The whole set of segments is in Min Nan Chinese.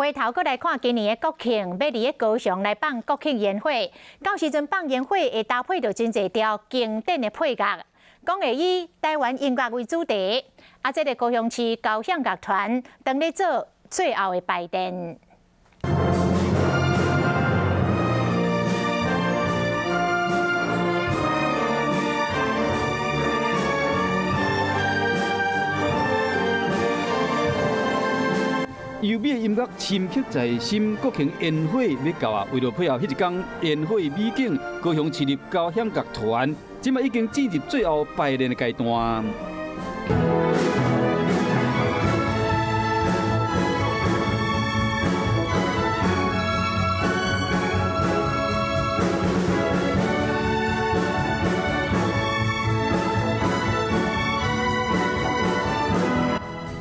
回頭閣來看今年的國慶，欲佇咧高雄來放國慶煙火。到時陣放煙火會搭配著真濟條經典的配樂，講會以台灣音樂為主題。啊，這个高雄市交響樂團當咧做最後的排練。優美的音樂深刻在心，國慶煙火欲到啊！為著配合彼一工煙火美景，高雄市立交響樂團這擺已經進入最後排練的階段。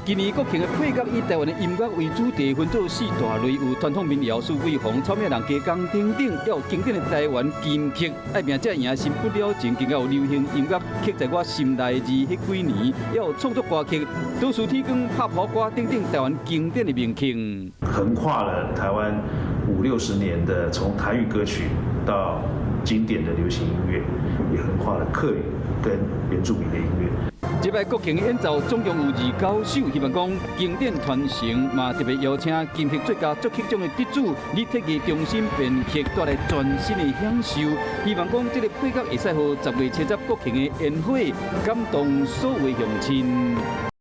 今年國慶的配樂以台灣的音樂為主題，分做四大類，有傳統民謠、蘇桂紅、草嶺人加工等等，也有經典的台灣金曲，愛拚才會贏，新不了情，更加有流行音樂，刻在我心內二彼幾年，也有創作歌曲，都是天光拍破歌等等台灣經典的名曲。橫跨了台灣五六十年的，從台語歌曲到經典的流行音樂，也橫跨了客語跟原住民的音樂。這擺國慶演奏總共有29首，希望講經典傳承，嘛特別邀請金曲最佳作曲獎的得主李鐵義中心編曲，帶來全新的享受。希望講這个配樂會使予10月70國慶的煙火感動所有鄉親。